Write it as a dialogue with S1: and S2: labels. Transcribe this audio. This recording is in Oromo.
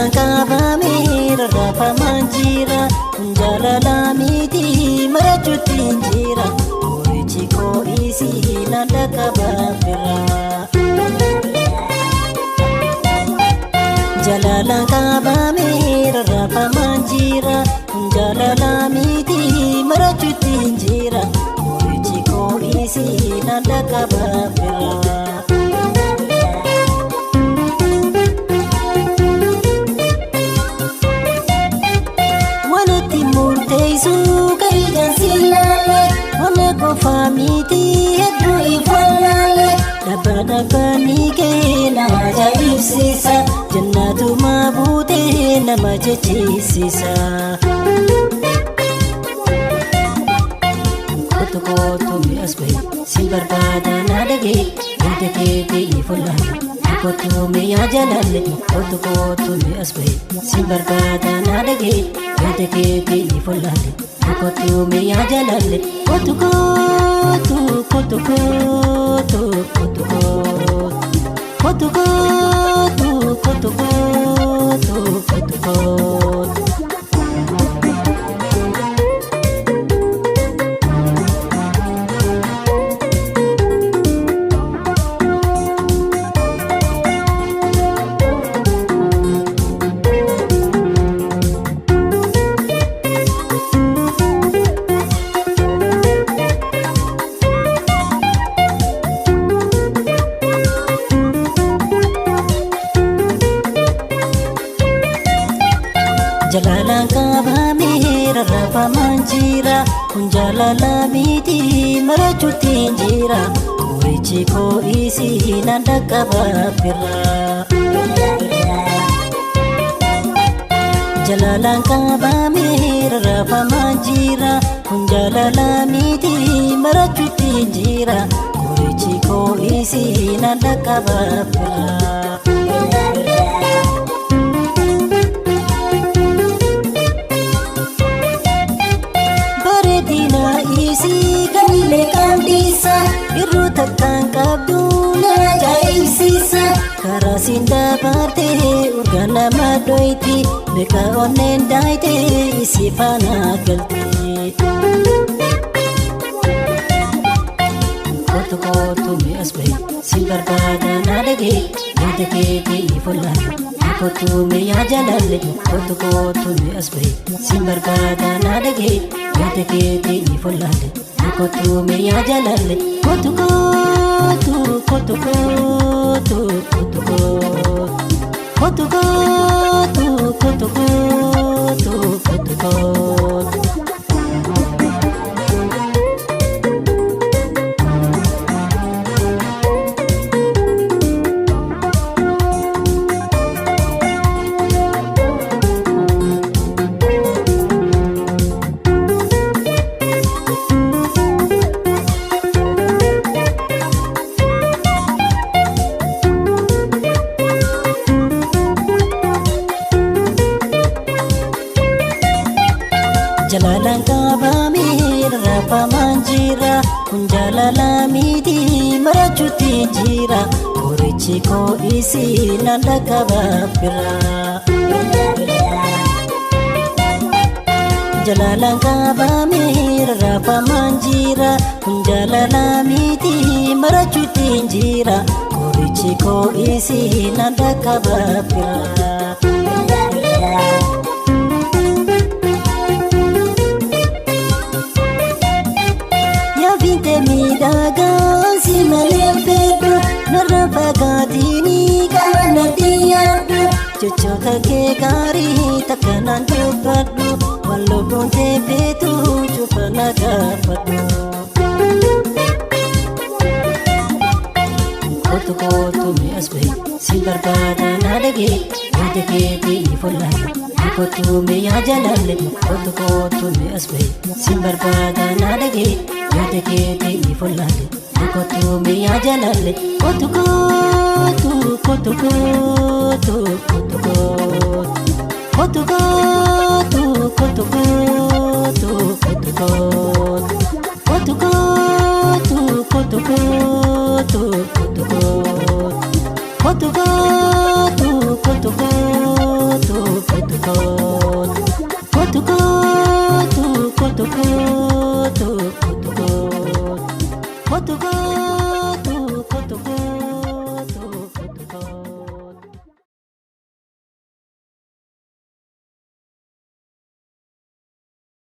S1: Jalalaan qabamee rarraafamaan jira. Kun jaalalaa miti marachuutti hin jira. Qorichi koo isii naan dhaqqabaa fira. Jalalaan qabamee rarraafamaan jira. Kun jaalalaa miti marachuutti hin jira. Qorichi koo isii naan dhaqqabaa fira. Wanatti murteessu kan ijaan si ilaale, onna qofaa miti hedduu ifaalaale. Dhaba dhabanii kee nama ajaa'ibsiisa, jannatuma buutee nama jechisiisa. Kootu kootu mi'as bahi, si barbaada na dhagahi, yaada keetii ifullaale. Kootu mi'a jalalle, kootu kootu mi'as bahi, si barbaada na dhagahi, yaada keetii ifullaale. Kootu mi'a jalalle, kootu kootu kootu kootu kootu kootu kootu kootu kootu kootu kootu. Jalalaan qabamee rarraafamaan jira. Kun jaalala miti marachuutti hin jira. Qorichi koo isii naan dhaqqabaa fira. Jalalaan qabamee rarraafamaan jira. Kun jaalala miti marachuutti hin jira. Qorichi koo isii naan dhaqqabaa fira. Bareedina isii kamilee qaamdisa, irruu takkaan qabdu na ajaa'ibsiisa. Karaa siin dabartee urgaa nama dhoyti, meeqa onneen daayite isii faana galte. Kootu kootu mi'as bahi, si barbaada na dhagahi, yaada keetii ifullaale. Kootu mi'a jalalle, kootu kootu mi'as bahi, si barbaada na dhagahi, yaada keetii ifullaale. Kootu mi'a jalalle, kootu kootu kootu kootu kootu kootu kootu kootu kootu kootu kootu. Jalalaan qabamee rarraafamaan jira. Kun jaalala miti marachuutti jira. Qorichi koo isii naan dhaqqabaa fira. Jalalaan qabamee rarraafamaan jira. Kun jaalala miti marachuutti jira. Qorichi koo isii naan dhaqqabaa fira. Yaafinte miidhagaa si malee fedhu, narra fagaatini qaba na dhiyaadhu. Jechoota kee gaarii takka naan dubbadhu, waan lubbuun teeffeetu cufa na gaafadhu. Kootu kootu mi'as bahi, si barbaada na dhagahi, yaada keetii ifullaale. Kootu mi'a jalalle, kootu kootu mi'as bahi, si barbaada na dhagahi, yaada keetii ifullaale. Kootu mi'a jalalle, kootu kootu kootu kootu kootu kootu kootu kootu kootu kootu kootu kootu kootu kootu kootu kootu kootu kootu kootu.